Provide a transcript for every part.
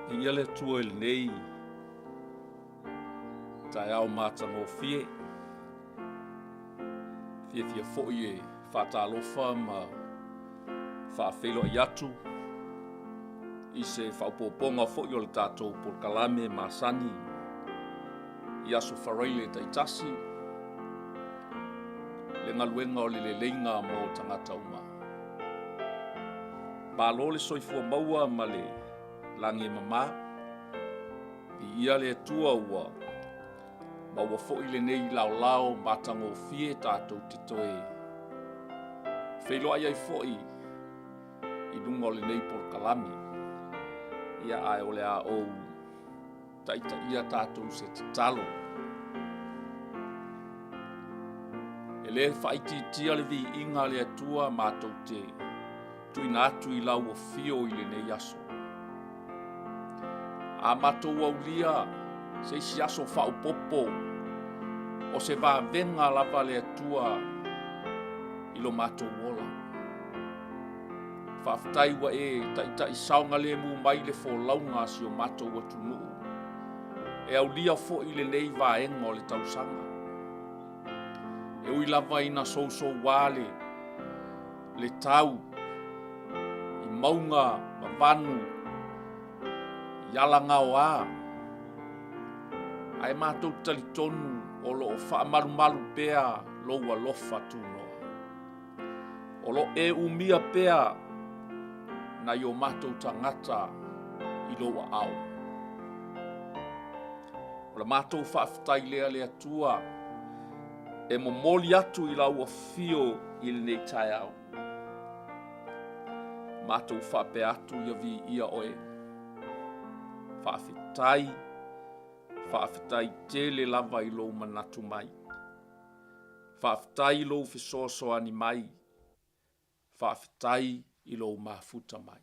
Viia le Atua i lenei taeao matagofie. Fiafia foi e faatalofa ma faafeiloai atu i se faaopoopoga foi o le tatou polokalame masani i Aso Faraile taitasi, le galuega o le leleiga mo tagata uma. Malo le soifua maua ma le lagi e mama. Viia le Atua ua maua foi lenei laolao matagofie tatou te toe feiloai ai foi i luga o lenei polokalame. Ia ae o le a ou taitaia tatou i se tatalo. E le faaitiitia le viiga a le Atua matou te tuuina atu i lau afio i lenei aso. A matou aulia se isi aso faaopoopo o se vavega lava a le Atua i lo matou ola. Faafetai ua e taitai saogalemu mai le folauga a si o matou atunuu e aulia foi lenei vaega o le tausaga. E ui lava ina sousouā le, le tau i mauga ma vanu i alagaoa, ae matou talitonu o lo o faamalumalu pea lou alofa tunoa. O lo o e umia pea nai o matou tagata i lou aao. O la matou faafetai lea le Atua e momoli atu i lau afio i lenei taeao. Matou faapea atu ia viia oe. Faafetai, faafetai tele lava i lou manatu mai. Faafetai i lou fesoasoani mai. Faafetai i lou mafuta mai.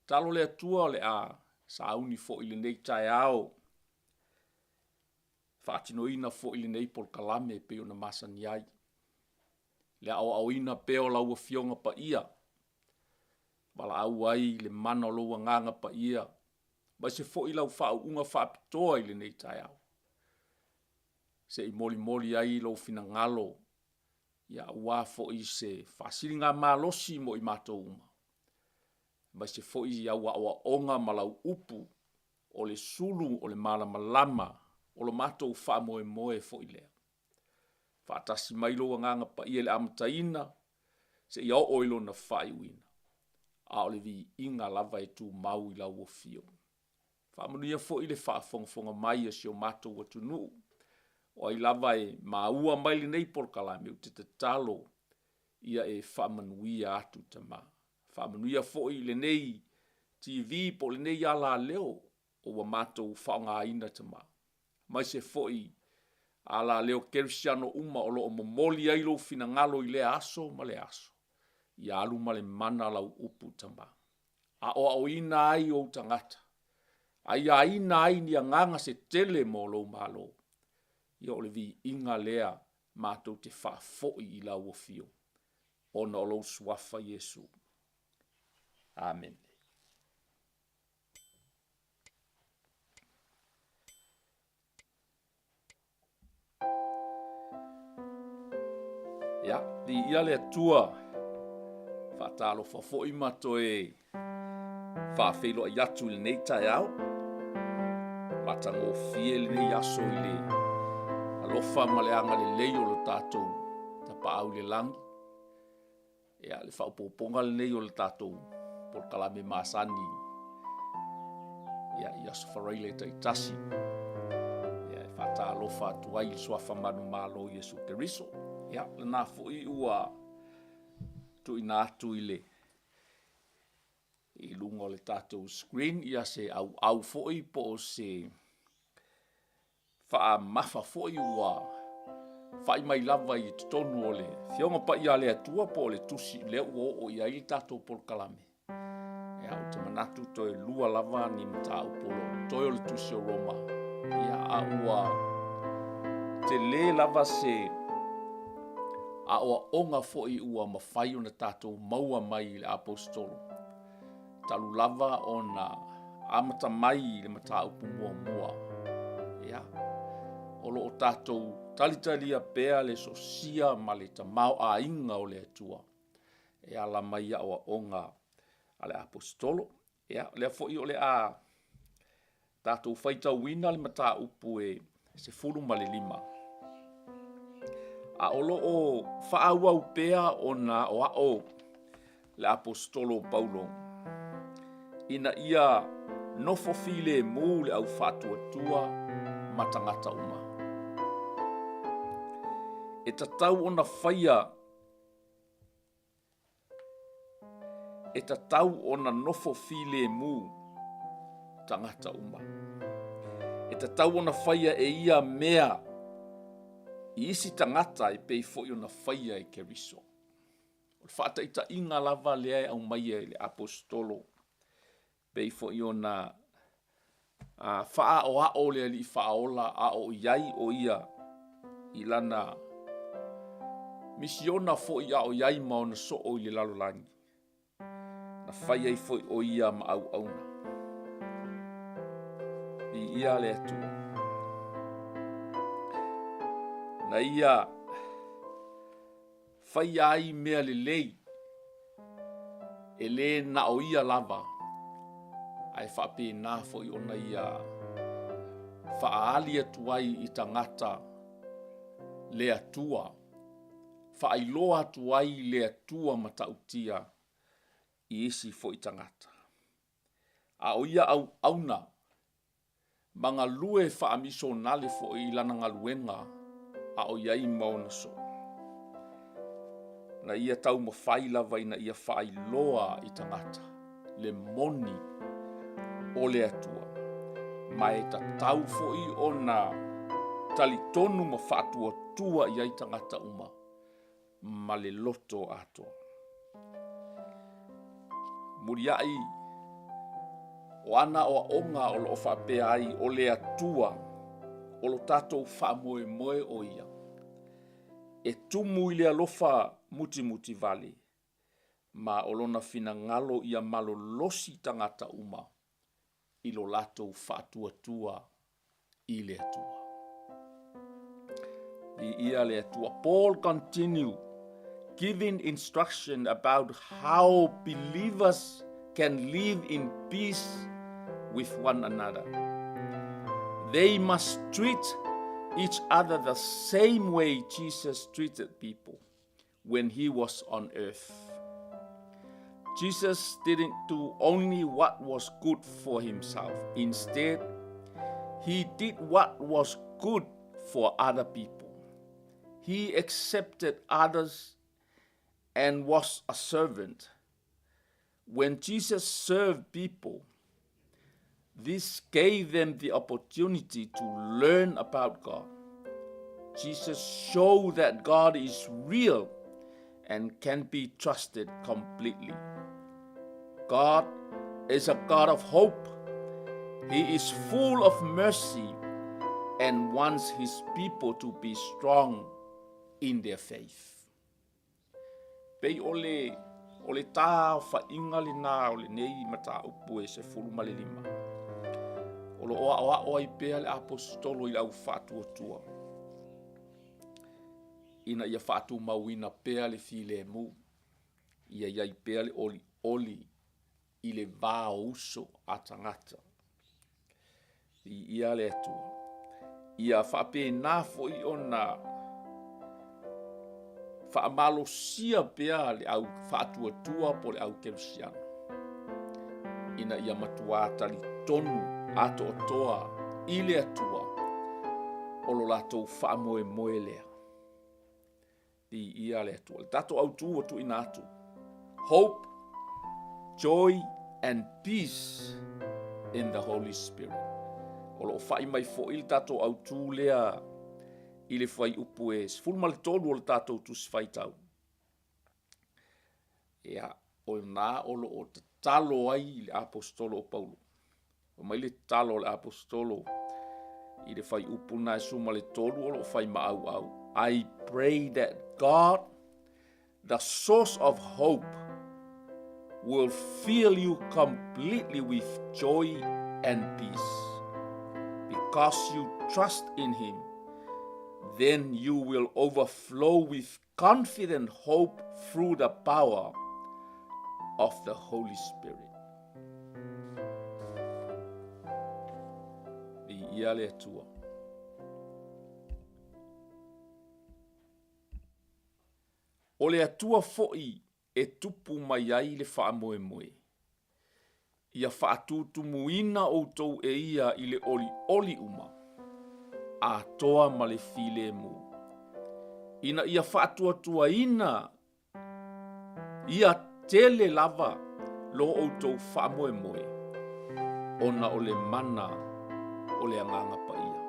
Talo le Atua o le a sauni foi i lenei taeao, faatinoina foi lenei polokalame e pei ona masani ai. Le aoaoina pea o lau Afioga Paia, valaau ai le mana o lou Agaga Paia, aemaise foi lau faauuga faapitoa i lenei taeao. Se i molimoli ai lou finagalo ia aua foi se faasiligamalosi mo i matou uma, aemaise foi i au aoaoga ma lau upu o le sulu o le malamalama o lo matou faamoemoe foi lea. Faatasi mai lou Agaga Paia i le amataina seia oo i lona faaiuina, a o le viiga lava e tumau i lau afio. Faamanuia foi le faafogafoga mai a si o matou atunuu. O ai lava e maua mai lenei polokalame, ou te tatalo ia e faamanuia atu Tama. Faamanuia foi i lenei TV po o lenei alaleo o ua matou faaaogaina Tama. Aemaise foi alaleo kerisiano uma o lo o momoli ai lou finagalo i lea aso ma lea aso. Ia alu ma le mana lau upu Tama. Aoaoina ai ou tagata, aiaina ai ni agaga se tele mo lou Malo. Ia o le viiga lea matou te faafoi i lau afio, ona o lou suafa Iesu. Amene. Ia, viia le Atua. Faatalofa foi ma toe faafeiloai atu i lenei taeao. Matagofie lenei aso i le alofa ma le agalelei o lo tatou Tapaau i le lagi. Ia, le faaopoopoga lenei o le tatou polokalame masani ia, i Aso Faraile taitasi. Ia, e faatalofa atu ai i le suafa manumalo o Iesu Keriso. Ia, lena foi ua tuuina atu i le i luga o le tatou screen ia se auau foi po o se faamafa foi ua fai mai lava i totonu o le Afioga Paia a le Atua po o le tusi lea ua oo i ai le tatou polokalame. Ia, ou te manatu toe lua lava ni mataupu o lo o totoe o le tusi o Roma. Ia, a ua tele lava se aoaoga foi ua mafai ona tatou maua mai i le Aposetolo talu lava ona amata mai i le mataupu muamua, ia, o lo o tatou talitalia pea le sosia ma le tamaoaiga o le Atua e ala mai aoaoga a le Aposetolo. Ia, o lea foi o le a tatou faitauina le mataupu e 15, a o lo o faaauau pea ona aoao le Aposetolo o Paulo ina ia nofo filemu le au faatuatua ma tagata uma. E tatau ona faia E tatau ona nofo filemu tagata uma. E tatau ona faia e ia mea i isi tagata e pei foi ona faia e Keriso. O le faataitaiga lava lea e aumaia e le Aposetolo pei foi ona faaaoao le Alii Faaola a o i ai o ia i lana misiona foi a o i ai ma ona soo i le lalolagi, na fai ai foi o ia ma auauna. Viia le Atua. Na ia faia ai mea lelei e lē na o ia lava, ae faapena foi ona ia faaali atu ai i tagata le Atua, faailoa atu ai le Atua matautia i isi foi tagata. A o ia auauna ma galue faamisionale foi i lana galuega a o i ai ma ona soo. Na ia taumafai lava ina ia faailoa i tagata le moni o le Atua, ma e tatau foi ona talitonu ma faatuatua i ai tagata uma ma le loto atoa. Muliai o ana aoaoga o lo o faapea ai o le Atua o lo tatou faamoemoe o ia e tumu i le alofa mutimuti vale ma o lona finagalo ia malolosi tagata uma i lo latou faatuatua i le Atua. Viia le Atua. Paul continue giving instruction about how believers can live in peace with one another. They must treat each other the same way Jesus treated people when he was on earth. Jesus didn't do only what was good for himself. Instead, he did what was good for other people. He accepted others and was a servant. When Jesus served people, this gave them the opportunity to learn about God. Jesus showed that God is real and can be trusted completely. God is a God of hope. He is full of mercy and wants his people to be strong in their faith. Pei o le, o le tāofaʻiga lenā o lenei mataupu e 15. O lo o aʻoaʻo ai pea le Aposetolo i le au faatuatua ina ia faatumauina pea le filemu, ia i ai pea le olioli i le va o uso a tagata. Viia le Atua. Ia faapena foi ona faamalosia pea le au faatuatua po o le au kerisiano ina ia matuā talitonu atoatoa i le Atua o lo latou faamoemoe lea. Viia le Atua. Le tatou autū ua tuuina atu. Hope, joy and peace in the Holy Spirit. O lo o fa'i mai foi le tatou autū lea i le fuaiupu e 13 o le tatou tusi faitau. Ia, o lena o lo o tatalo ai le Aposetolo o Paulo. Fai mai le tatalo a le Aposetolo i le fuaiupu lena e 13 o lo o fai ma auau. I pray that God, the source of hope, will fill you completely with joy and peace. Because you trust in him, then you will overflow with confident hope through the power of the Holy Spirit. Viia le Atua. O le Atua foi e tupu mai ai le faamoemoe. Ia faatutumuina outou e ia i le olioli uma, atoa ma le filemu, ina ia faatuatuaina ia tele lava lo outou faamoemoe, ona o le mana o le Agaga Paia.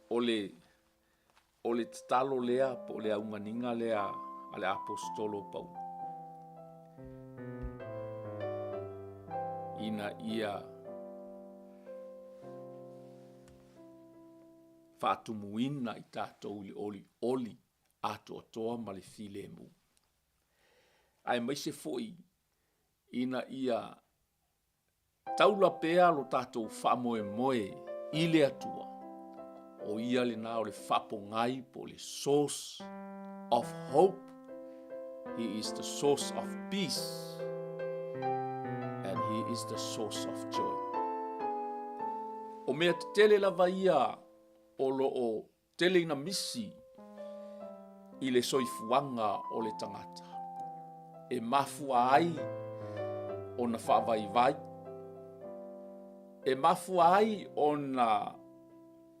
O le O le tatalo lea po o le auganiga lea a le Aposetolo o Paulo, ina ia faatumuina i tatou i le olioli atoatoa ma le filemu, aemaise foi ina ia Taula pea lo tatou faamoemoe i le Atua, o ia lena o le faapogai po o le source of hope. He is the source of peace and he is the source of joy. O mea tetele lava ia o lo o Tele ina misi i le soifuaga o le tagata e mafua ai ona faavaivai, e mafua ai ona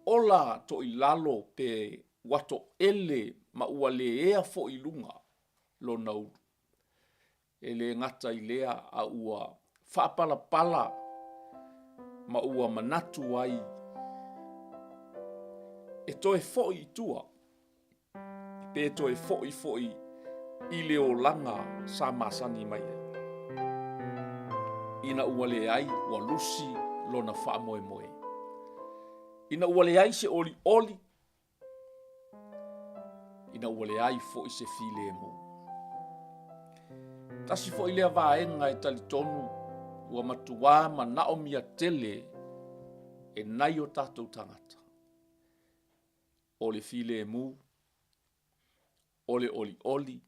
ola toilalo pe ua toele ma ua le ea foi i luga lona ulu. E le gata i lea, a ua faapalapala ma ua manatu ai e toe foi i tua, pe toe foi foi i le olaga sa masani mai ai. Ina ua leai, ua lusi lona faamoemoe. Ina ua leai se olioli, ina ua leai foi se filemu. Tasi foi lea vaega e talitonu ua matuā manaomia tele e nai o tatou tagata, o le filemu, o le olioli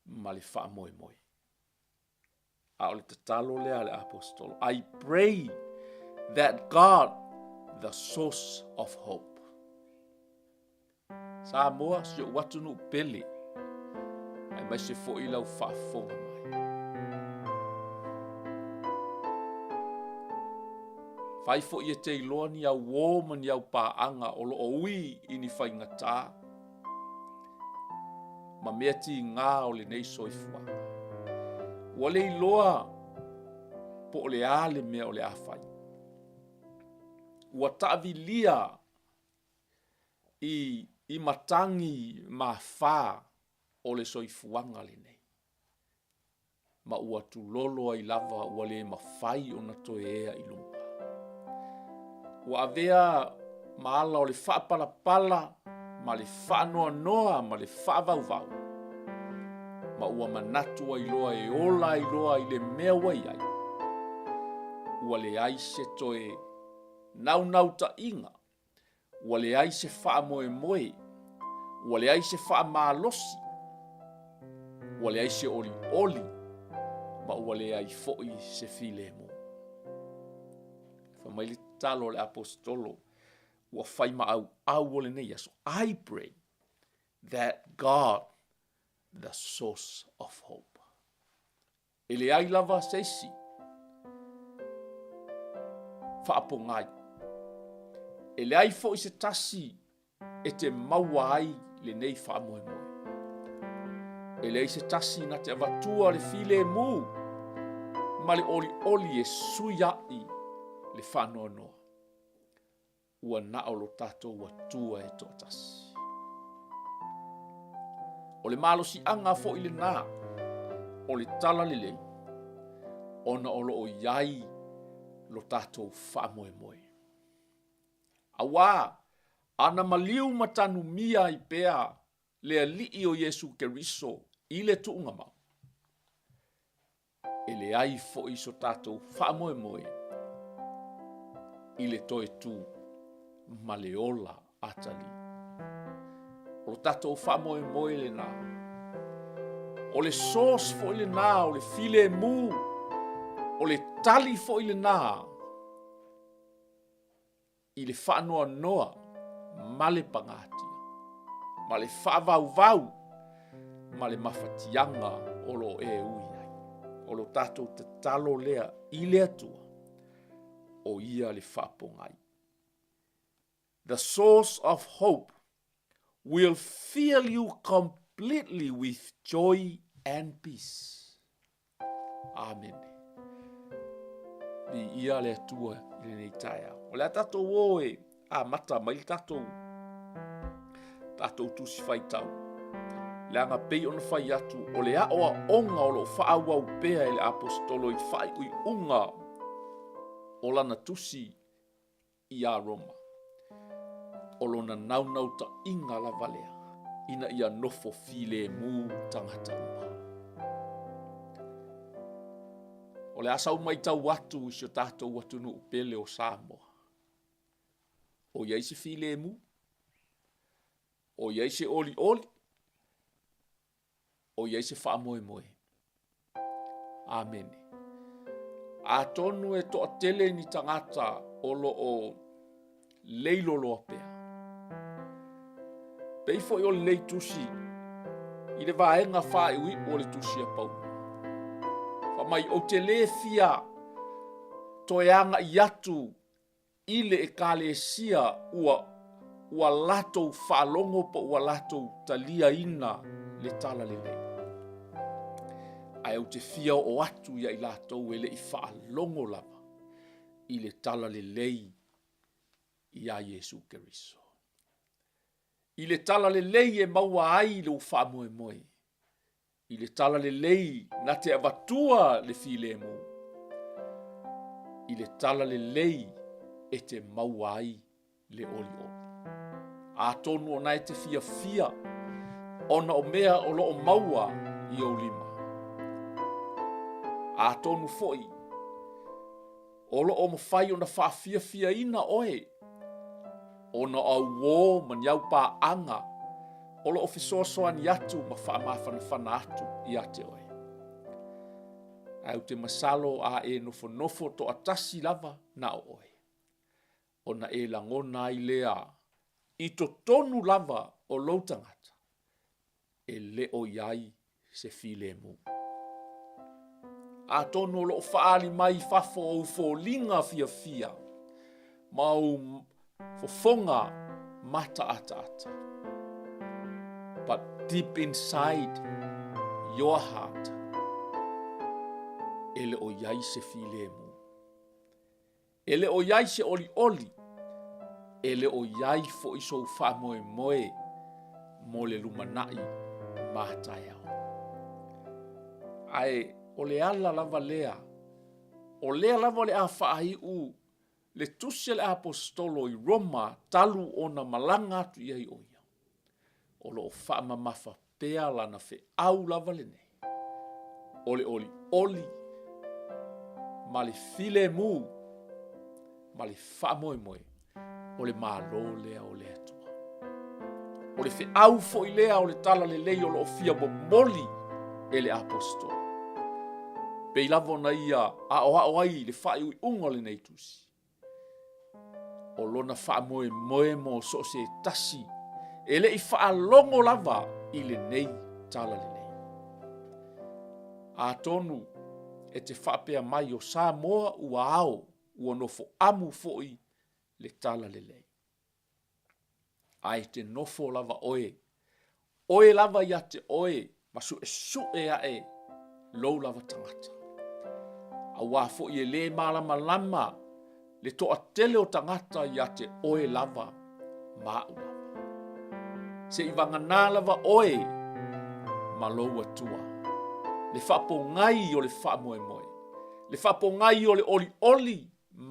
ma le faamoemoe. A o le tatalo lea a le Aposetolo, I pray that God, the source of hope. Samoa, si ou atunuu pele, aemaise foi lau faafofoga mai. Fai foi e te iloa ni au uō ma ni au paaga o lo o ui i ni faigata, ma mea tigā o lenei soifuaga. Ua le iloa po o le a le mea o le a fai. Ua taavilia i, i matagi mafā o le soifuaga lenei. ma ua tulolo ai lava ua le mafai ona toe ea i luga. Ua avea ma ala o le faapalapala ma le faanoanoa ma le faavauvau, ma ua manatu ai loa e ola ai loa i le mea ua i ai, ua leai se toe naunautaiga Ua leai se faamoemoe, ua leai se faamalosi, ua leai se olioli, ma ua leai foi se filemu. Fai mai le tatalo a le Aposetolo, ua fai ma auau o lenei aso. I pray that God, the source of hope. E leai lava se isi faapogai. E leai foi se tasi e te maua ai lenei faamoemoe. E leai se tasi na te avatua le filemu ma le olioli e sui ai le faanoanoa. Ua na o lo tatou Atua e toatasi. O le malosiaga foi lena o le tala lelei, ona o lo o i ai lo tatou faamoemoe. Auā, ana maliu ma tanumia ai pea le Alii o Iesu Keriso i le tuugamau, e leai foi so tatou faamoemoe i le toe tu ma le ola atalii. O lo tatou faamoemoe lena. O le source foi lena o le filemu, o le tali foi lena i le faanoanoa ma le pagatia, ma le faavauvau ma le mafatiaga o lo o e ui ai. O lo tatou tatalo lea i le Atua, o ia le faapogai. The source of hope will fill you completely with joy and peace. Amene. Viia le Atua i lenei taeao. O le a tatou o e amata mai le tatou tatou tusi faitau. Leaga pei ona fai atu, o le aoaoga o lo o faaauau pea e le Aposetolo i faaiuiuga o lana tusi iā Roma. O lona naunautaiga lava lea ina ia nofo filemu tagata uma. O le a sau matau atu i si o tatou atunuu pele o Samoa. O i ai se filemu? O i ai se olioli? O i ai se faamoemoe? Amene. Atonu e toatele ni tagata o lo o leiloloa pea. Pei foi o lenei tusi i le vaega faaiuiu o le tusi a Paulo. Fai mai, ou te lē fia toe agai atu i le Ekalesia ua ua latou faalogo po ua latou taliaina le Talalelei. Ae ou te fia oo atu ia i latou e le i faalogo lava i le Talalelei iā Iesu Keriso. I le Talalelei e maua ai lou faamoemoe I le talalelei na te avatua le filemu, i le talalelei e te maua ai le olioli. Atonu o na e te fiafia ona o mea o lo o maua i ou lima. Atonu foi O lo o mafai ona faafiafiaina oe ona o au uō ma ni au paaga o lo o fesoasoani atu ma faamafanafana atu ia te oe. Ae ou te masalo a e nofonofo toatasi lava na o oe, ona e lagona ai lea i totonu lava o lou tagata e le o i ai se filemu. Atonu o lo o faaali mai i fafo ou foliga fiafia ma ou fofoga mataataata. But deep inside your heart, e le o i ai se filemu. E le o i ai se olioli, e le o i ai foi sou faamoemoe mo le lumanai ma taeao. Ae o le ala lava lea, o lea lava o le a faaiu le tusi a le Aposetolo i Roma talu ona malaga atu i ai o ia. O lo o faamamafa pea lana feau lava lenei, o le olioli ma le filemu ma le faamoemoe o le Malo lea o le Atua. O le feau foi lea o le talalelei o lo o fia momoli e le Aposetolo. Pei lava ona ia aoao ai i le faaiuiuga o lenei tusi. O lona faamoemoe mo so o se tasi e le i faalogo lava i lenei talalelei. Atonu e te faapea mai o Samoa ua ao, ua nofo amu foi le talalelei. Ae te nofo lava oe, oe lava ia te oe ma suesue ae lou lava tagata. Auā foi e lē malamalama le toatele o tagata ia te oe lava ma a'u lava. Se i vaganā lava oe ma lou Atua, le faapogai o le faamoemoe, le faapogai o le olioli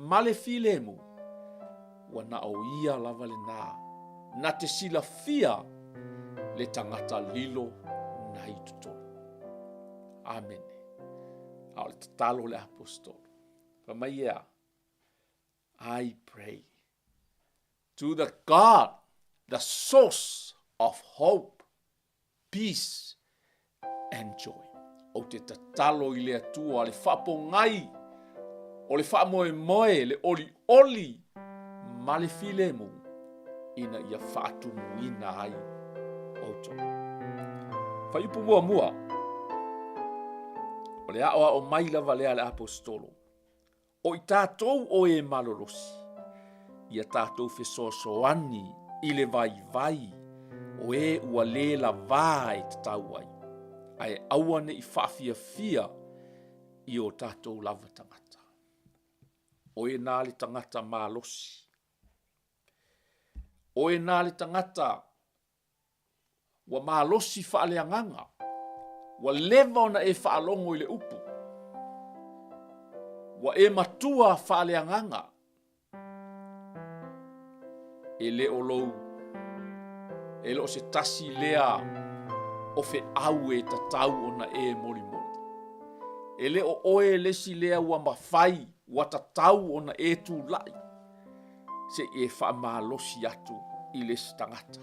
ma le filemu, ua na o ia lava lena na te silafia le tagata lilo na i totonu. Amene. A o le tatalo le aposetolo. Fai mai e a? I pray to the God, the source of hope, peace and joy. Ou te tatalo i le Atua, le faapogai o le faamoemoe, le olioli ma le filemu, ina ia faatumuina ai outou. Fuaiupu muamua, o le aoao mai lava lea a le aposetolo, O i tatou o e malolosi, ia tatou fesoasoani i le vaivai o e ua lē lavā e tatau ai, ae aua ne i faafiafia i o tatou lava tagata. Oe nā le tagata malosi. Oe nā le tagata Ua malosi faaleagaga, ua leva ona e faalogo i le upu. Ua e matua faaleagaga, e le o lou, e le o se tasi lea o feau e tatau ona e molimoli. E le o oe le isi lea ua mafai, ua tatau ona e tulai. Se i e faamalosi atu i le isi tagata.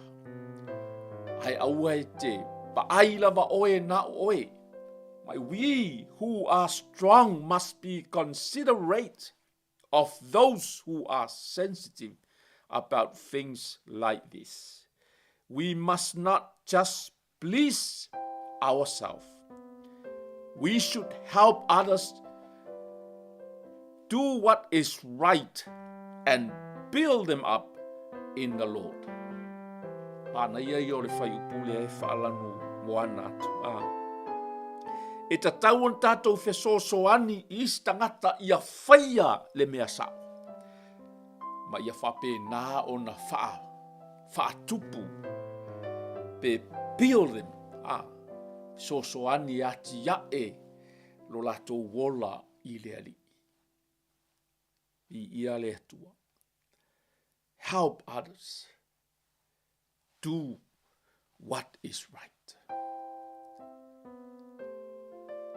Ae aua e te vaai lava oe na o oe. But we who are strong must be considerate of those who are sensitive about things like this. We must not just please ourselves. We should help others do what is right and build them up in the Lord. Manaia ia o le fuaiupu lea e faalanu moana atu. Ah. E tatau ona tatou fesoasoani i isi tagata ia faia le mea sao. Ma ia faapena ona faa, faatupu pe build them. Ah. Fesoasoani e atiae lo latou ola i le Alii. Viia le Atua. Help others do what is right.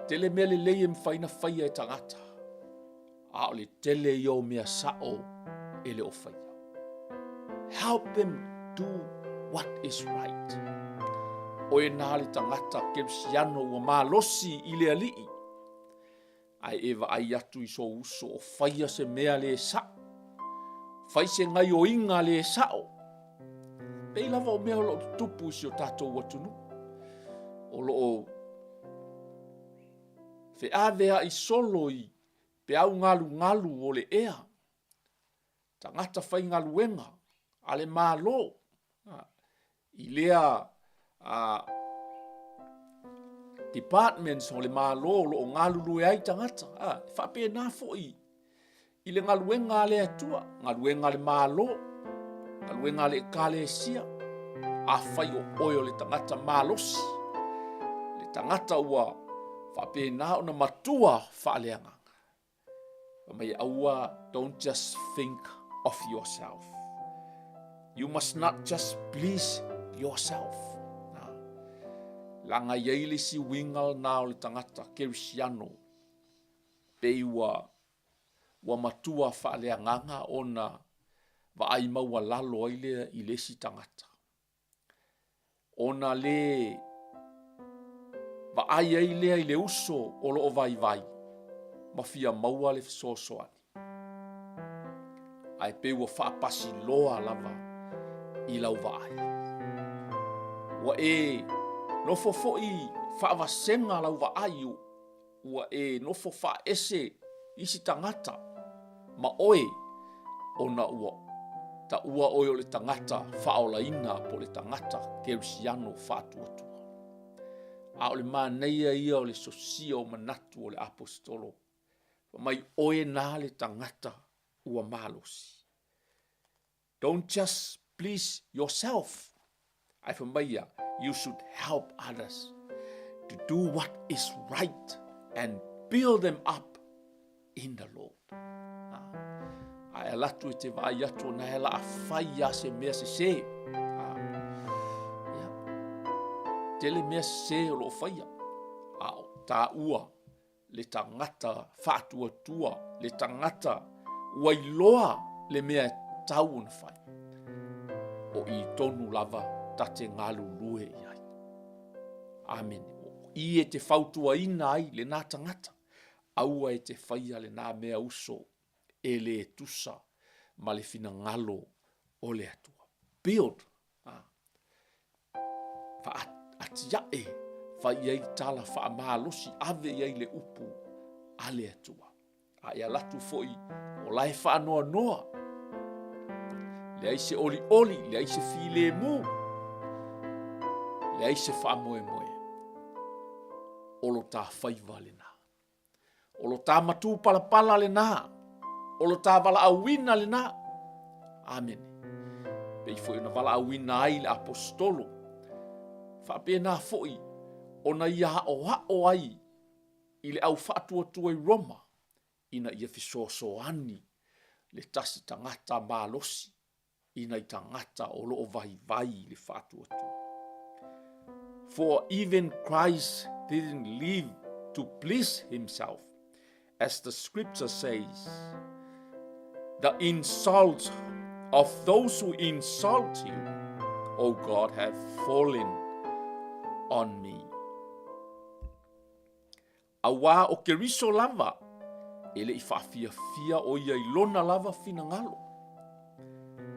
Tele mea lelei e mafai ona faia e tagata, a o le tele ia o mea sao e le o faia. Help them do what is right. Oe nā le tagata Kerisiano ua malosi i le Alii, Ae e vaai atu i sou uso o faia se mea le sao, fai se gaioiga le sao. Pei lava o mea o lo o tutupu i si o tatou atunuu. O lo o feaveai solo i peau galugalu o le ea, tagata faigaluega a le Malo i lea departments o le Malo o lo o galulue ai tagata. E faapena foi i le galuega a le Atua, galuega a le Malo, galuega a le Ekalesia. Afai o oe o le tagata malosi, le tagata ua faapena ona matua faaleagaga, Fai mai aua, don't just think of yourself. You must not just please yourself. Na. Langa i ai le isi uiga lena o le tagata Kerisiano, pei ua, ua matua faaleagaga ona vaai maualalo ai lea i le isi tagata. Ona lē vaai ai lea i le uso o lo o vaivai ma fia maua le fesoasoani. Ae pei ua faapasi loa lava i lau vaai. Ua e nofo foi faavasega lau vaai Ua e nofo faaese isi tagata ma oe ona ua taua oe o le tagata faaolaina po o le tagata kerisiano faatuatua. A o le manaia ia o le sosia o manatu o le aposetolo, fai mai oe na le tagata ua malosi. Don't just please yourself. Ae fai mai ia, you should help others to do what is right and build them up in the Lord. Ae ala atu e te vaai atu ona e la fai ia se mea sese. Ia. Tele mea sese o lo o faia. A o. Taua le tagata faatuatua, le tagata ua iloa le mea e tau ona fai. O i tonu lava ta te galulue i ai. Amene. O i e te fautuaina ai lena tagata, aua e te faia lena mea uso e le tusa ma le finagalo o le Atua. Build. Ah. Faatiae, fai i ai tala faamalosi, ave i ai le upu a le Atua. A e alatu foi o la e faanoanoa, leai se olioli, leai se filemu, leai se faamoemoe, o lo ta faiva lena. O lo tā matūpalapala lenā. O lo tā valaauina lenā. Amene. Pei foi ona valaauina ai le aposetolo. Faapena foi ona ia aoao ai i le au faatuatua i Roma ina ia fesoasoani le tasi tagata malosi i nai tagata o lo o vaivai i le faatuatua. For even Christ didn't live to please himself, as the scripture says, the insults of those who insult you, O God, have fallen on me. Auā o Keriso lava, e le i faafiafia ʻo ia i lona lava finagalo.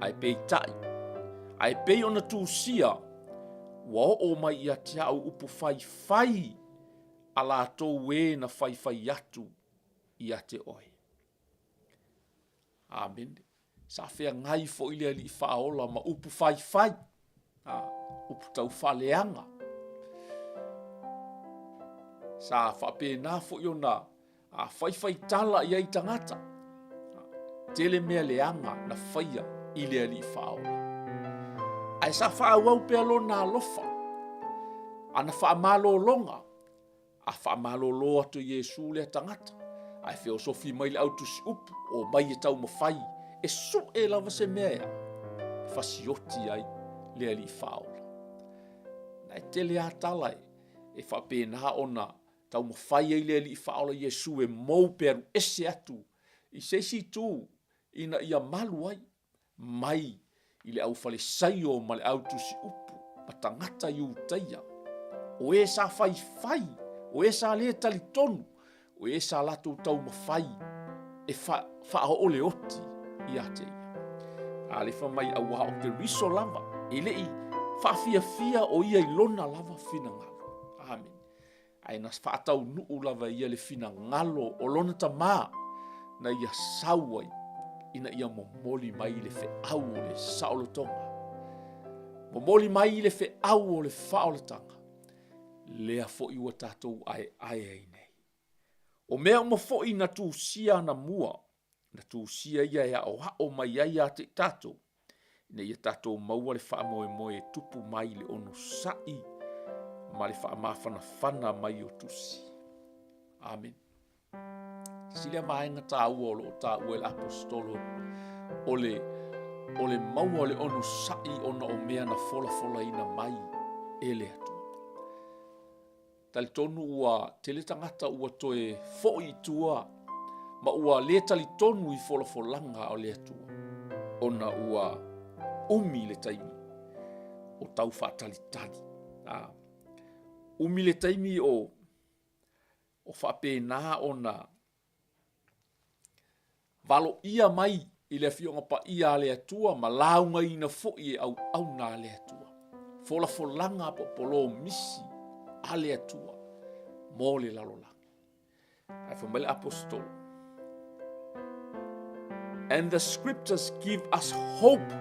Ae peitai, ae pei ona tusia, ua oo mai ia te au upu faifai a latou ē na faifai atu ia te oe. Amene. Sa feagai foi le Alii Faaola ma upu faifai, a, upu taufaaleaga. Sa faapena foi ona a faifai tala i ai tagata. Tele mea leaga na faia i le Alii Faaola. Ae sa faaauau pea lona alofa, ana faamalologa, A faamalolo atu e Iesu lea tagata, ae feosofi mai le au tusi upu, o mai e taumafai e suʻe lava se mea e a, e fasioti ai le Alii Faaola. Na e tele a tala e, e faapena ona taumafai ai le Alii Faaola Iesu e mou pe alu ese atu i se isi itu ina ia malu ai. mai i le aufalesaio ma le autusiupu ma tagata Iutaia, o e sa faifai, o e sa lē talitonu, o e sa latou taumafai e faaoo le oti ia te ia. A lefa mai auā o Keriso lava, e le i faafiafia o ia i lona lava finagalo. Amene. Ae na faataunuu lava e ia le finagalo o lona Tama na ia sau ai ina ia momoli mai le feau o le saolotoga, momoli mai le feau o le faaolataga, lea foi ua tatou aeae ai nei. O mea uma foi na tusia anamua, na tusia ia e aoao mai ai ia te i tatou, ina ia tatou maua le faamoemoe e tupu mai le onosai ma le faamafanafana mai o tusi. Amen. Tasi lea vaega taua o lo o taua e le aposetolo o le, o le maua o le onosai ona o mea na folafolaina mai e le Atua. Talitonu ua tele tagata ua toe foi i tua ma ua le talitonu i folafolaga o le Atua ona ua umi le taimi o tau faatalitali. A, umi le taimi o, o faapena ona Valoia mai i le Afioga Paia a le Atua ma laugaina foi e auauna a le Atua. Folafolaga po o polomisi a le Atua mo le lalolagi. Ae fai mai le aposetolo, And the scriptures give us hope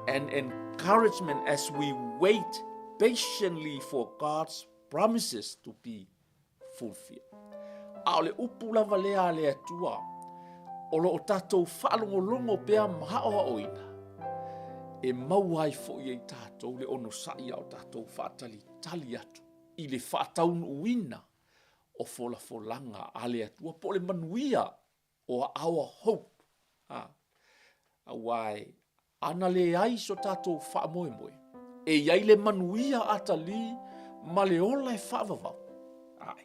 and encouragement as we wait patiently for God's promises to be fulfilled. A o le upu lava lea a le Atua, o lo o tatou faalogologo pea ma aoaoina, e maua ai foi e i tatou le onosai a o tatou faatalitali atu i le faataunuuina o folafolaga a le Atua po o le manuia o our hope. A, auā e ana leai so tatou faamoemoe, e i ai le manuia atalī ma le ola e faavavau. Ae.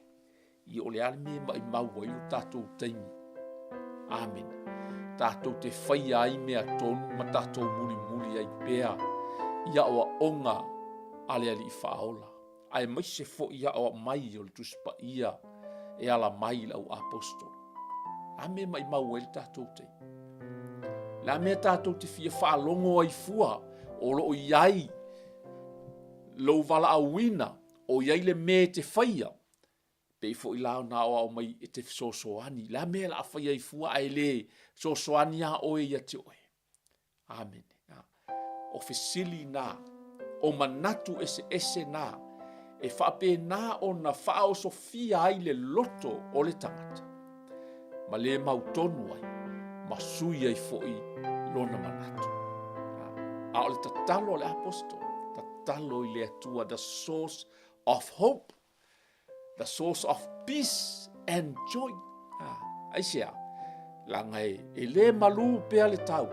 Ia o le a le mea e maimau ai lo tatou taimi. Amene. Tatou te faia ai mea tonu ma tatou mulimuli ai pea i aoaoga a le Alii Faaola, aemaise foi aoao mai o le Tusi Paia e ala mai i le au apostolo. A mea e maimau ai le tatou taimi. Le a mea tatou te fia faalogo ai fua o lo o i ai lou valaauina, o i ai le mea e te faia, pei foi la ona aoao mai e te fesoasoani. Le a mea o le a faia ai fua ae le fesoasoani lava oe ia te oe. Amene. O fesili na, o manatu eseese na, e faapena ona faaosofia ai le loto o le tagata, ma le mautonu ai, ma sui ai foi lona manatu. A o le tatalo a le apostolo, tatalo i le Atua, the source of hope, the source of peace and joy. Ah, aisea, leaga e, e le malū pea le tau.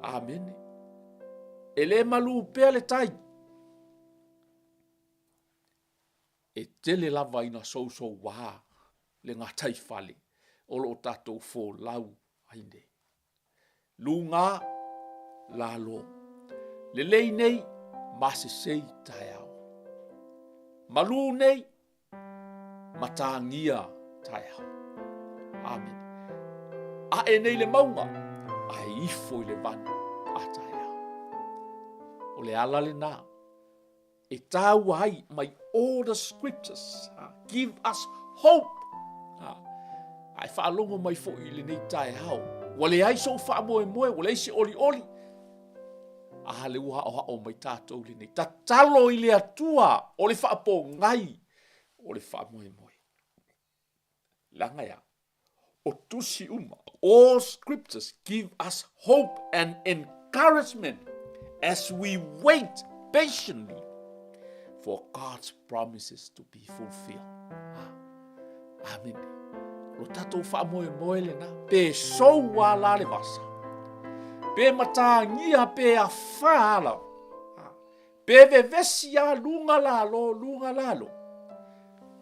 Amene. E le malū pea le tai. E tele lava ina sousouā le gataifale o lo o tatou folau ai nei. Luga, lalo. Lelei nei, masesei taeao. Malū nei, matagia taeao. Amene. Ae nei le mauga, ae ifo i le vanu a taeao. O le ala lena, e tāua ai mai all the scriptures give us hope. A e faalogo mai foi i lenei taeao, ua leai sou faamoemoe, ua leai se olioli, a le ua haohao mai tatou lenei. Tatalo i le Atua o le faapogai o le faamoemoe. Leaga e a? O tusi uma, all scriptures give us hope and encouragement as we wait patiently for God's promises to be fulfilled. Ah, amene. Lo tatou faamoemoe lena, pe sou a la le vasa, pe matāgia, pe afā lava, ah, Pe vevesi a luga lalo, luga lalo,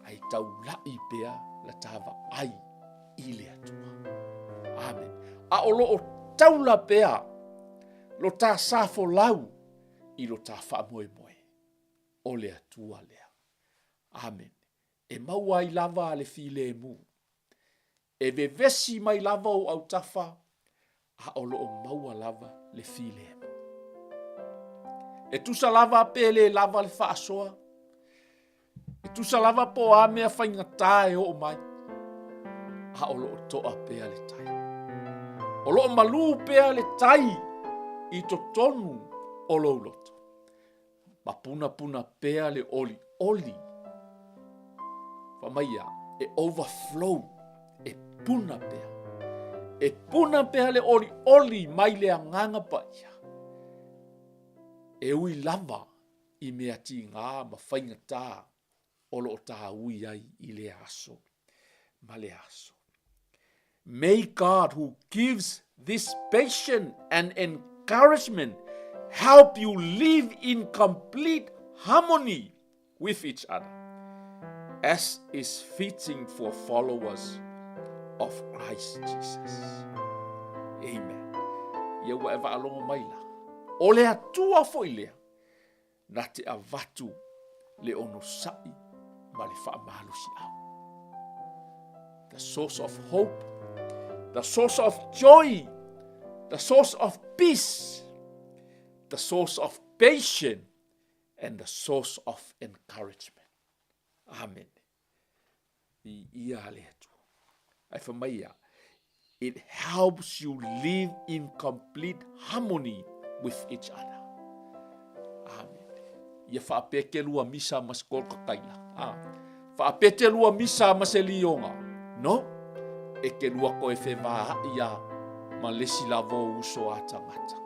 ae taula'i pea la ta vaai i le Atua. Amen. A o lo o taula pea lo ta sa folau i lo ta faamoemoe o le Atua lea. Amen. E maua ai lava le filemu. E vevesi mai lava ou autafa, a o lo o maua lava le filemu. E tusa lava pe le lava le faasoa, e tusa lava po o a mea faigata e oo mai, a o lo o toa pea le tai. O lo o malū pea le tai i totonu o lou loto. Ma punapuna pea le olioli. Fai mai ia, e overflow, e puna pea. E puna pea le olioli mai le Agaga Paia. E ui lava i mea tigā ma faigata o lo o tāui ai i lea aso ma lea aso. May God who gives this patience and encouragement help you live in complete harmony with each other, as is fitting for followers of Christ Jesus. Amen. Ia ua e faalogo mai la. O le Atua foi lea, Na te avatu le onosai ma le faamalosiau. The source of hope, the source of joy, the source of peace, the source of patience, and the source of encouragement. Amen. Viia le Atua. Ae fai mai ia, it helps you live in complete harmony with each other. Amen. Ia faapea ke lua misa ma se kolokakaila. Ah. Faapea te lua misa ma se lioga. No. E ke lua koe fevaai ia ma lesi lava o uso a tagata.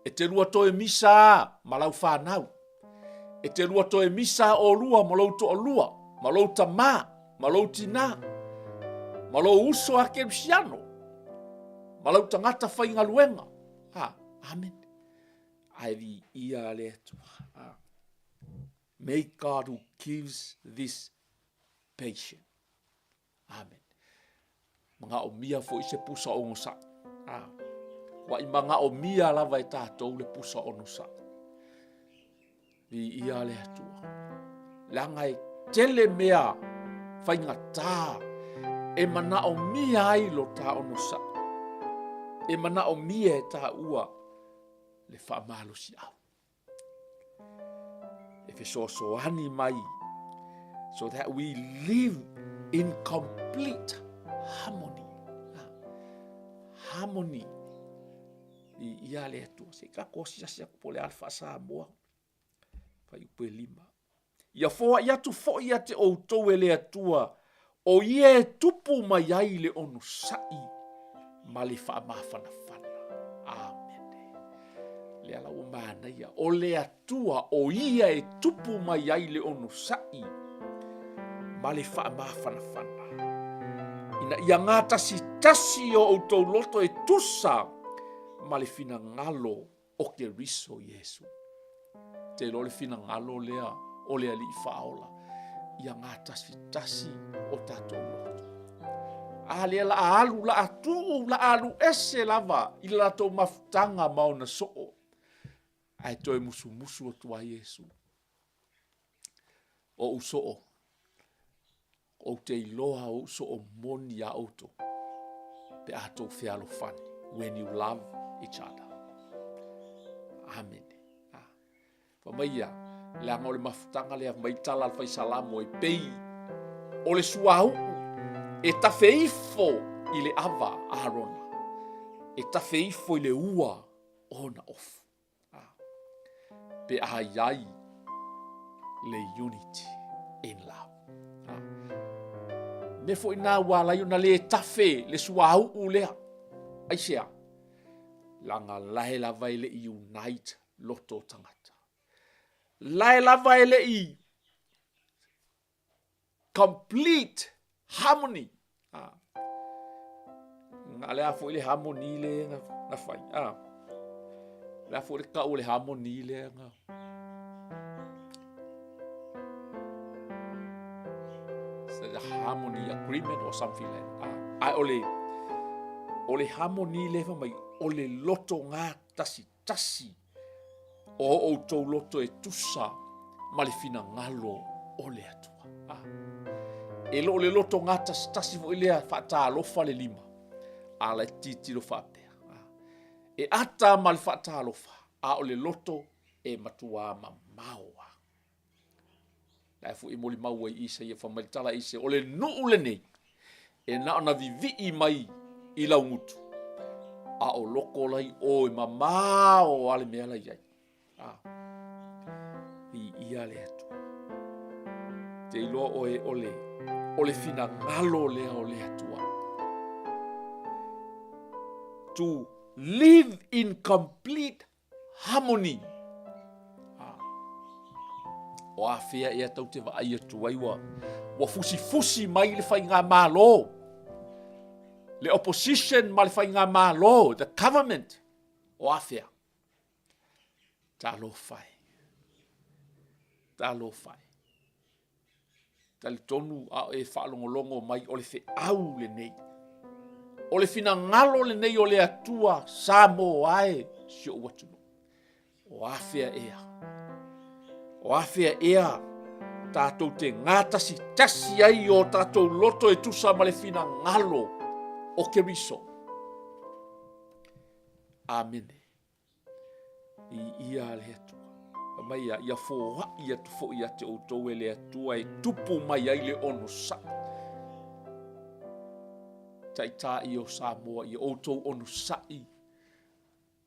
E te lua toe misa ma lau whanau. E te lua toe misa ʻolua ma lou toalua, ma lou tamā, ma lou tinā, ma lou uso a kerisiano, ma lau tagata faigaluega. Ha, amen. Ae viia le Atua. Ha. May God who gives this patient. Amen. Manaomia foi se pusa ogosaʻi. Ah. Ua i manaomia lava e tatou le pusa onosaʻi. Viia le Atua. Leaga e tele mea faigata e manaomia ai lo ta onosaʻi. E manaomia e taua le faamalosiau. E fesoasoani mai so that we live in complete harmony. Harmony. Viia le Atua. Se i tatou asiasi atu po o le a le faa-Samoa. Fuaiupu e 5. Ia foai atu foi ia te outou e le Atua, o ia e tupu mai ai le onosai ma le faamafanafana. Amene. Lea la ua manaia, o le Atua o ia e tupu mai ai le onosai ma le faamafanafana. Ina ia gatasitasi o outou loto e tusa ma le finagalo o Keriso Iesu. Te iloa le finagalo lea o le Alii Faaola, ia gatasitasi o tatou loto. A lea la a alu, la a tuu, la a alu ese lava i le latou mafutaga ma ona soo, ae toe musumusu atu ai Iesu. O ou soo, ou te iloa ou soo moni iā outou, pe a tou fealofani, when you love each other. Amene. Ah. Fa mai ia, leaga o le mafutaga lea, mai tala al faisalamo e pei o le suauu e tafe ifo i le ava a Arona, e tafe ifo i le ua ona ofu. Ah. Pe a i ai le unity in love. Ah. Me foi nā ua ala ai ona le tafe le suauu lea. Aisea? Leaga lae lava e le i unite loto o tagata. Lae lava e le i complete harmony. Ah. Na le a foi le harmony le na, na fai. Ah. Le a foi le kau le harmony le na. It's a harmony agreement or something like that. Ah. Ai o le o le harmony le fa mai o le loto ngā tasi tasi o outou loto e tusa ma le finagalo o le Atua. Ah. E lo o le loto gatasitasi foi lea faatalofa le lima, a la e tilotilo faapea. Ah. E ata ma le faatalofa, a o le loto e matuā mamao lava. La e foi e molimau ai Isaia, fai mai le tala a Isaia, o le nuu lenei, e na ona vivii mai i laugutu, a o loko lai o e mamao a le mea la i ai. A, viia le Atua. Te iloa oe o le, o le finagalo lea o le Atua. To live in complete Harmony. Ah. O afea ea tau te vaai atu ai ua, ua fusifusi mai le faigamalo. Le opposition ma le faigamalo, the government. O afea. Talofa e. Talofa e. Talitonu a o e faalogologo mai o le feau lenei. O le finagalo lenei o le Atua Samoa e si ou atunuu. O afea ea? O afea ea tatou te gatasitasi ai o tatou loto e tusa ma le finagalo o Keriso? Amene. Viia le Atua. Fai mai ia, ia foai atu foi ia te outou e le Atua e tupu mai ai le onosai. Taitai o Samoa, ia outou onosai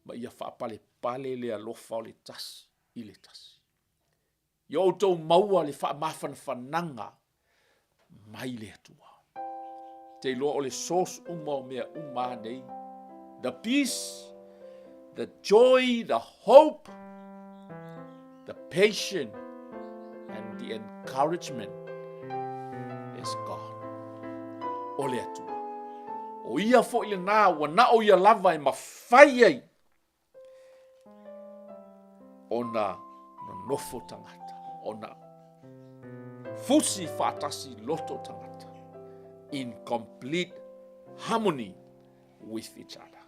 ma ia faapalepale le alofa o le tasi i le tasi. Ia outou maua le faamafanafanaga mai le Atua. Te iloa o le source uma o mea uma a nei. The peace, the joy, the hope, the patience and the encouragement is God. O le Atua. O ia foi lena ua na o ia lava e mafai ai ona nonofo tagata, ona Fusi faatasi loto tagata. In complete harmony with each other.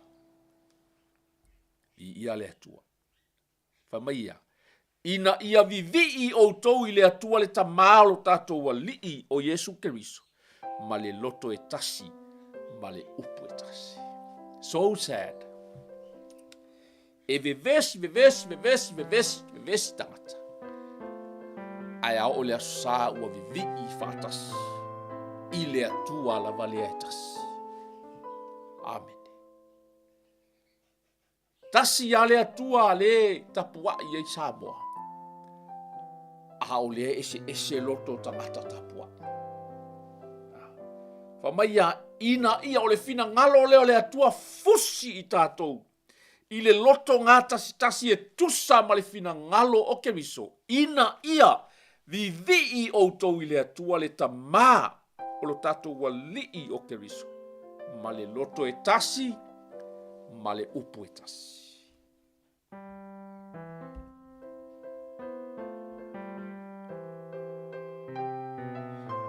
Viia le Atua. Fai mai ia, ina ia vivii outou i le Atua le Tamā o lo tatou Alii o Iesu Keriso, ma le loto e tasi ma le upu e tasi. So sad. E vevesi, vevesi, vevesi, vevesi, vevesi tagata. Ae a oo le Aso Sa ua vivii faatasi i le Atua lava lea e tasi. Amene. Tasi a le Atua le tapuai ai Samoa. A o lea eseese loto o tagata tapuai. Fa mai ia ina ia o le finagalo lea o le Atua fusi i tatou i le loto gatasitasi e tusa ma le finagalo o Keriso, ina ia vivii outou i le Atua le Tamā o lo tatou Alii o Keriso, ma le loto e tasi ma le upu e tasi.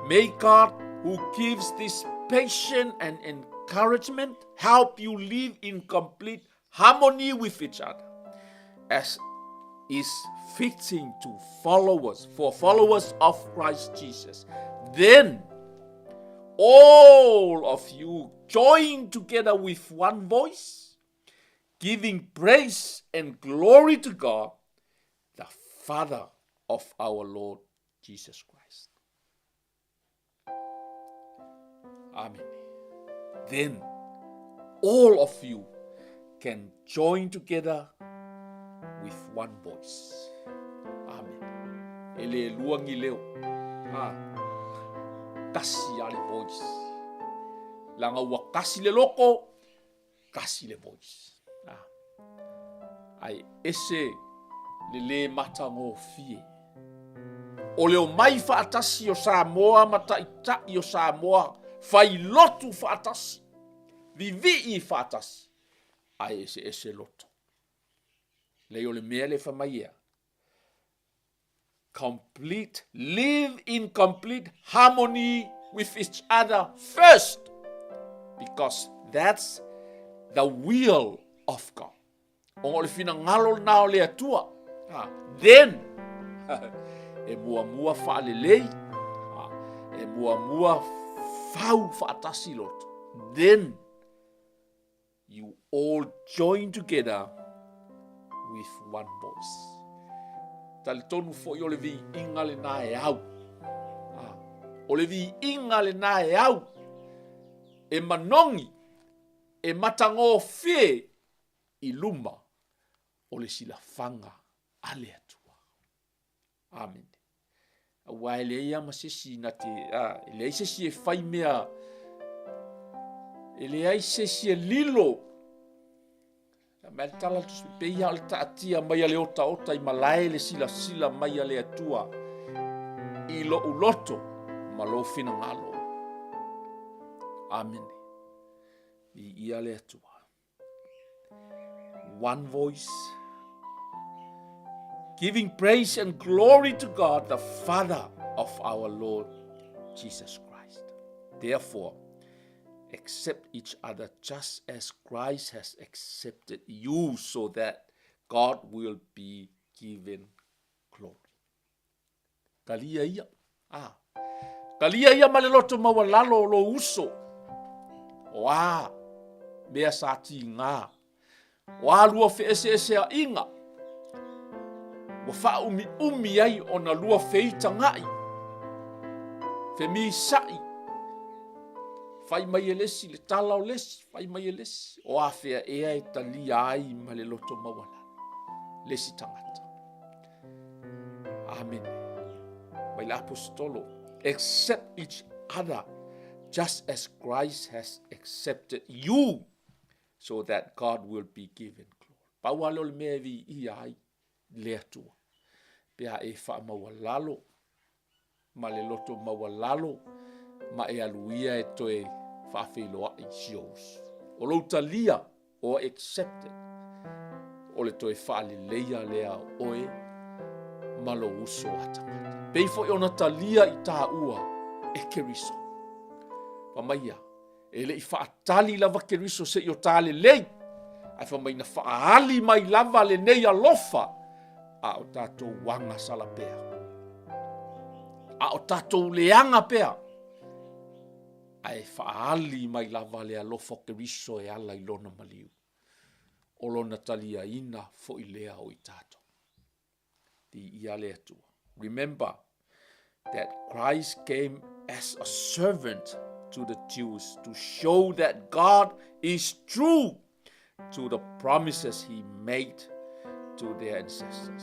May God, who gives this patience and encouragement, help you live in complete harmony with each other, as is fitting to followers, for followers of Christ Jesus. Then, all of you join together with one voice, giving praise and glory to God, the Father of our Lord Jesus Christ. Amen. Then all of you can join together with one voice. Amen. E le lua ni leo. Ha. Tasi a le voice. Langa ua kasi le loko, Tasi le voice. Ah. Ai ese le lē matagofie. O le omai faatasi o Samoa ma taitai o Samoa, fai lotu faatasi, vivii faatasi, ae eseese loto. Lei o le mea le fai mai ea, complete, live in complete harmony with each other first, because that's the will of God. Ona o le finagalo lena o le Atua. Ha. Then, e muamua faalelei, ha. E muamua fau faatasi loto. Then, You all join together with one voice. Talitonu foi o le viiga lena e au. Ah, o le viiga lena e au. E manogi, e matagofie i luma o le silafaga a le Atua. Amene. Aua e leai lava ma se isi na te, a, e leai se isi e fai mea, e leai se isi e lilo. A mea le tala tusi, pei lava o le taatia mai a le otaota i malae le silasila mai a le Atua i lou loto ma lou finagalo. Amene. Viia le Atua. One voice, giving praise and glory to God, the Father of our Lord Jesus Christ. Therefore, accept each other just as Christ has accepted you, so that God will be given glory. Talia ia. Ah. Talia ia ma le loto maualalo o lou uso. O a mea sa tigā. O a lua feeseeseaiga. Ua faaumiumi ai ona lua feitagaʻi. Femisaʻi. Fai mai e le isi le tala o le isi, fai mai e le isi. O a fea ea e talia ai ma le loto maualalo. Le isi tagata. Amene. Mai le Aposetolo, accept each other just as Christ has accepted you so that God will be given glory. Pau lava lea o le mea e viia ai le Atua. Pe a e faamaualalo ma le loto maualalo ma e alu ia e toe faafeiloai si ou uso. O lou talia o accepted, o le toe faaleleia lea o oe ma lou uso a tagata. pei foi ona talia i tāua e Keriso. Fa mai ia, e le i faatali lava Keriso se i o tā lelei, ae fa mai na faaali mai lava lenei alofa, a o tātou agasala pea. A o tātou leaga pea, ae faaali mai lava le alofa o Keriso e ala i lona maliu. O lona taliaina foi lea o i tātou. Viia le Atua. Remember that Christ came as a servant to the Jews to show that God is true to the promises he made to their ancestors.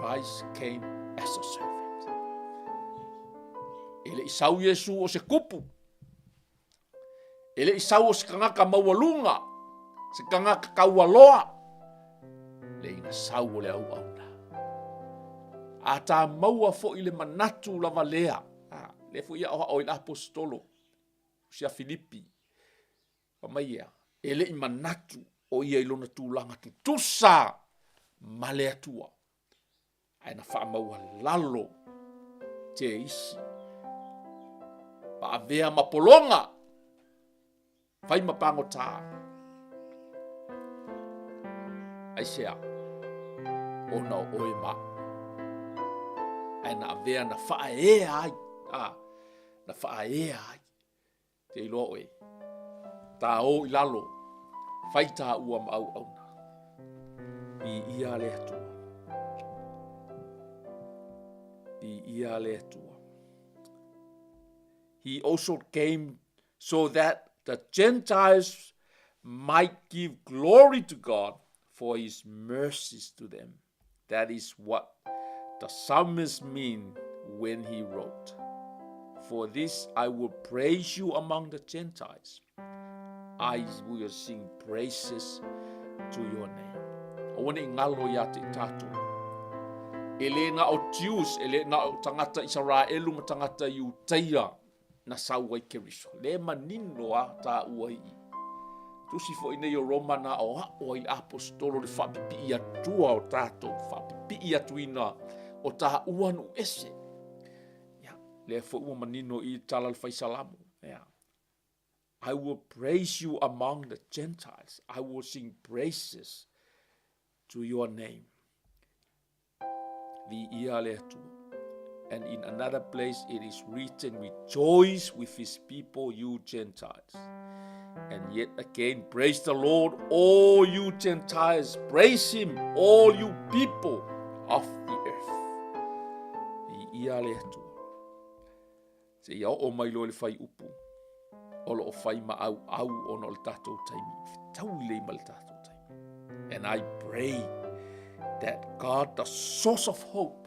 Christ came as a servant. E le i sau Iesu o se kupu. E le i sau o se tagata maualuga, se tagata taualoa, le ina sau o le auauna. A tā maua foi le manatu lava lea, a, lea foi aoao i le aposetolo, sia Filipi, fa mai ia, e le i manatu o ia i lona tulaga tutusa ma le Atua. Ae na faamaualalo te isi. Ma avea ma pologa, fai ma pagotā. Aisea, ona o oe ma au. Ae na avea na faaea ai, a, na faaea ai. Te iloa oe, tā o i lalo, fai tāua ma auauna. Viia le Atua. Viia le Atua. He also came so that the Gentiles might give glory to God for his mercies to them. That is what the psalmist mean when he wrote, For this I will praise you among the Gentiles. I will sing praises to your name. Aua ne i ngalo iā te i tātou. E le na o Jews, e le na o tangata Isaraelu ma tangata Iutaia na sau ai Keriso. Le manino a tāua i i. Tusi foi nei o Roma na o aʻo ai le apostolo le faapipii atua o tātou, faapipii atuina o tāua nuʻu ese. Ia, lea foi ua manino i tala le faisalamo. Ia. I will praise you among the Gentiles. I will sing praises to your name. Viia le Atua. And in another place it is written, Rejoice with his people, you Gentiles. And yet again, praise the Lord, all you Gentiles. Praise him, all you people of the earth. Viia le Atua. Seia oo mai loa i le fuaiupu o lo o fai ma auau ona o le tatou taimi. Fetaui lelei ma le tatou taimi. And I pray that God, the source of hope,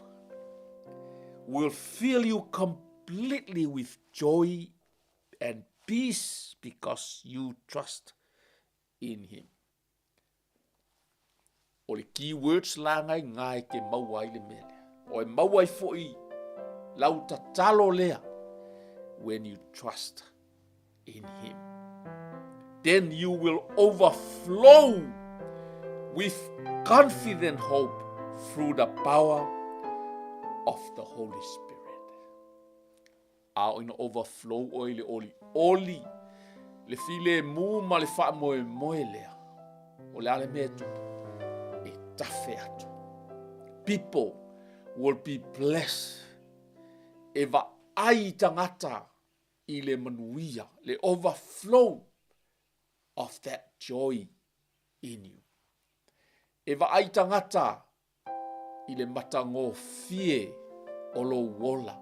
will fill you completely with joy and peace because you trust in him. O le key words la ngai ngā e ke maua ai le mea lea. O e maua ai foi lau tatalo lea when you trust in him. Then you will overflow with confident hope through the power of the Holy Spirit. A o ina overflow oe i le olioli, le filemu ma le faamoemoe lea, o le a le mea e tupu? E tafe atu. People will be blessed. E vaai tagata i le manuia, le overflow of that joy in you. E vaai tagata i le matagofie o lou ola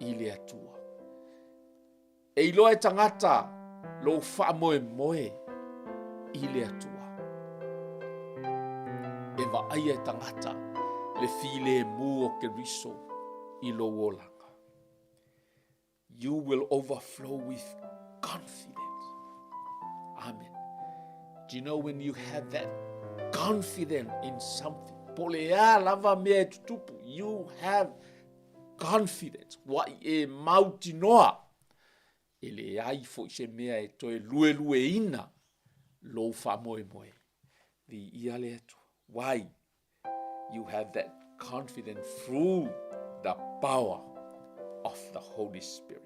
i le Atua. E iloa e tagata lou faamoemoe i le Atua. E vaaia e tagata le filemu o Keriso i lou olaga. You will overflow with confidence. Amen. Do you know when you have that confidence in something? Po le a lava mea e tutupu. You have confidence. Wa i e mautinoa. E leai foi se mea e toe luelueina lou faamoemoe. Viia le Atua. Why? You have that. confident through the power of the Holy Spirit.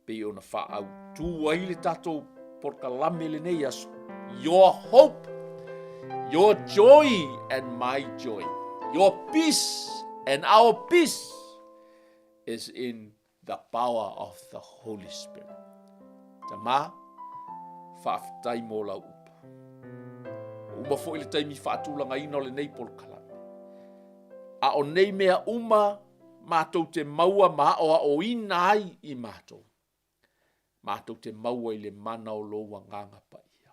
Pei ona faaautu ai le tatou polokalame lenei aso. Your hope, your joy and my joy, your peace and our peace is in the power of the Holy Spirit. Tamā, faafetai mō lau upu. Ua uma foi le taimi faatulagaina o lenei polokalame. A o nei mea uma matou te maua ma aoaoina ai i matou, matou te maua i le mana o lou Agaga Paia.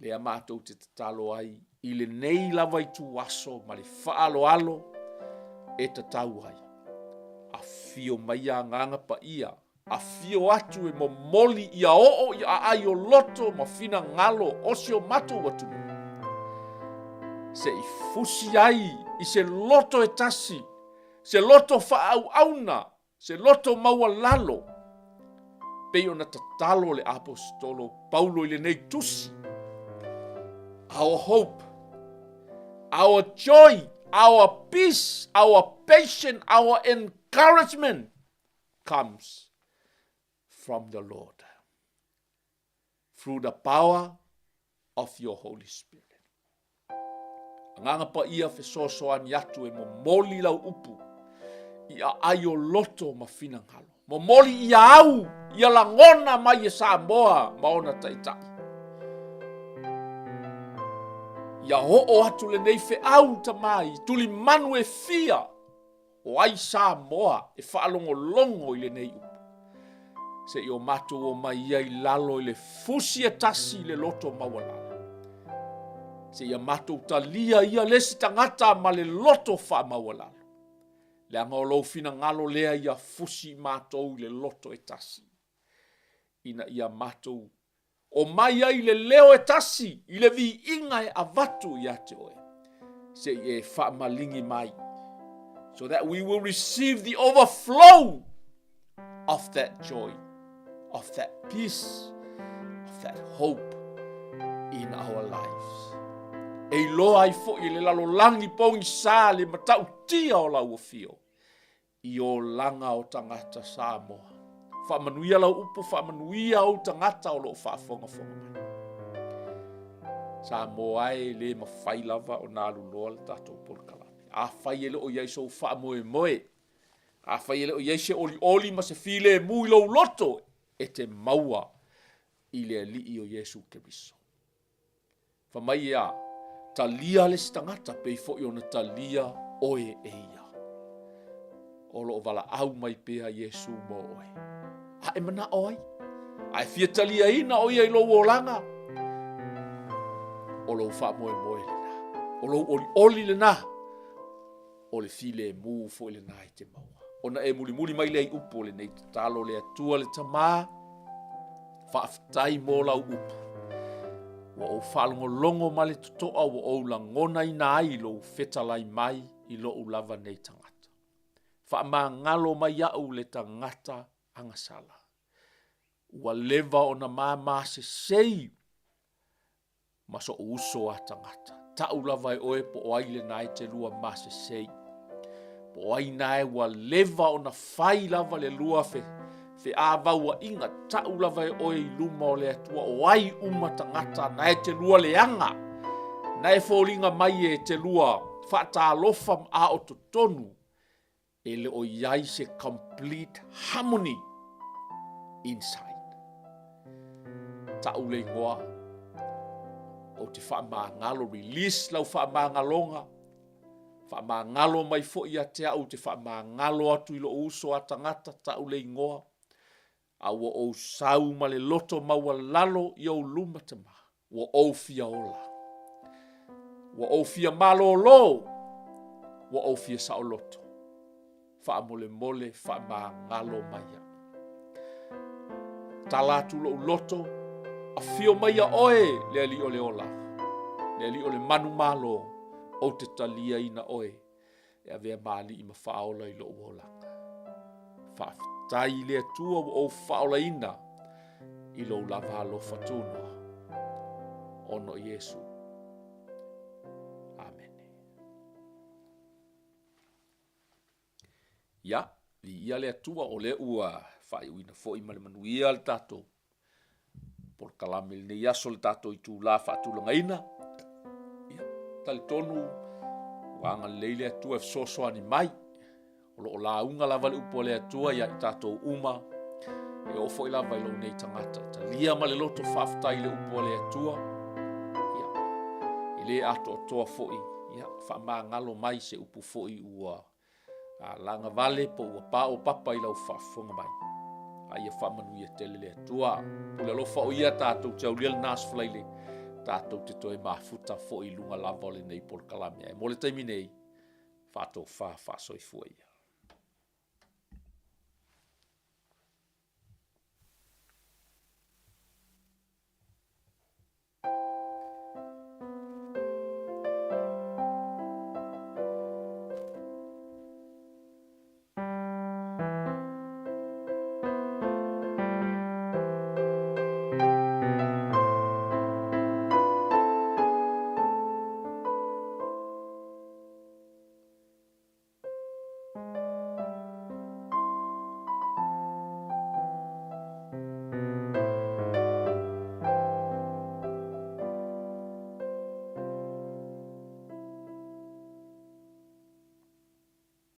Lea matou te tatalo ai i lenei lava ituaso ma le faaaloalo e tatau ai. Afio mai Agaga Paia, afio atu e momoli ia oo i aai o loto ma finagalo o si o matou atunuu. Se i fusi ai i se loto e tasi, se loto faaauauna Se loto maualalo, pei ona tatalo le Aposetolo Paulo i lenei tusi. Our hope, our joy, our peace, our patience, our encouragement comes from the Lord through the power of your Holy Spirit. Agaga Paia fesoasoani atu e momoli lau upu i aai o loto ma finagalo. Momoli ia au, ia lagona mai e Samoa ma ona taitai. Ia oo atu lenei feau Tama i tulimanu e fia O ai Samoa e faalogologo i lenei upu? Se i o matou omai ia i lalo i le fusi e tasi i le loto maualalo. Se i a matou talia ia le isi tagata ma le loto faamaualalo. Leaga o lou finagalo lea ia fusi i matou i le loto e tasi, ina ia matou Omai ai le leo e tasi i le viiga e avatu ia te oe, se i e faamaligi mai, so that we will receive the overflow of that joy, of that peace, of that hope in our lives. E iloa ai foi e le lalolagi pogisa le matautia o lau afio i olaga o tagata Samoa. Faamanuia lau upu, faamanuia ou tagata o lo o faafogafoga mai. Samoa e le mafai lava ona alu loa le tatou polokalame. Afai e le o i ai sou faamoemoe, afai e le o i ai se olioli ma se filemu i lou loto, e te maua i le Alii o Iesu Keriso. Fai mai e a, talia le isi tagata pei foi ona talia oe e ia. O lo o valaau mai pea Iesu mo oe. A e manao ai? A e fia taliaina o ia i lou olaga? O lou faamoemoe lena. O lou olioli lena. O le filemu foi lena e te maua. Ona e mulimuli mai lea i upu o lenei tatalo le Atua le Tama, faafetai mo lau upu. Ua ou faalogologo ma le totoa ua ou lagonaina ai lou fetalai mai i lou lava nei tagata. Faamagalo mai au le tagata agasala. Ua leva ona mamasesei ma soʻu uso a tagata. Taʻu lava e oe po o ai lena e te lua masesei. Po o ai nae ua leva ona fai lava le lua fe, feavauaʻiga, taʻu lava e oe i luma o le Atua o ai uma tagata nae te lua leaga, nae foliga mai e te lua faatalofa ma a o totonu E le o i ai se complete harmony inside. Taʻu le igoa, ou te faamagalo, release lau faamagaloga, faamagalo mai foi ia te au te faamagalo atu i lou uso a tagata, taʻu le igoa, a ua ou sau ma le loto maualalo i ou luma Tama. Ua ou fia ola. Ua ou fia malōlō. Ua ou fia saoloto. Faamolemole faamagalo mai iaʻu. Tala atu loʻu loto, afio mai ia oe le Alii o le ola, le Alii o le manumalo, ou te taliaina oe e avea ma alii ma faaola i lou olaga. Faafetai i le Atua ua ou faaolaina i lou lava alofa tunoa. Ona o Iesu. Amene. Ia, viia le Atua o lea ua faaiuina foi ma le manuia le tatou polokalame i lenei aso le tatou itula faatulagaina. Ia, talitonu ua agalelei le Atua e fesoasoani mai. O lo o lauga lava le upu a le Atua ia i tatou uma, e oo foi lava i lou nei tagata e talia ma le loto faafetai le upu a le Atua. Ia, e le atoatoa foi, ia faamagalo mai se upu foi ua lagavale po ua paopapa i lau faafofoga mai, a ia faamanuia tele le Atua. Pule alofa o Ia tatou te aulia lena Aso Faraile tatou te toe mafuta foi i luga lava o lenei polokalame. Ae mo le taimi nei, faatofa faasoifua ia.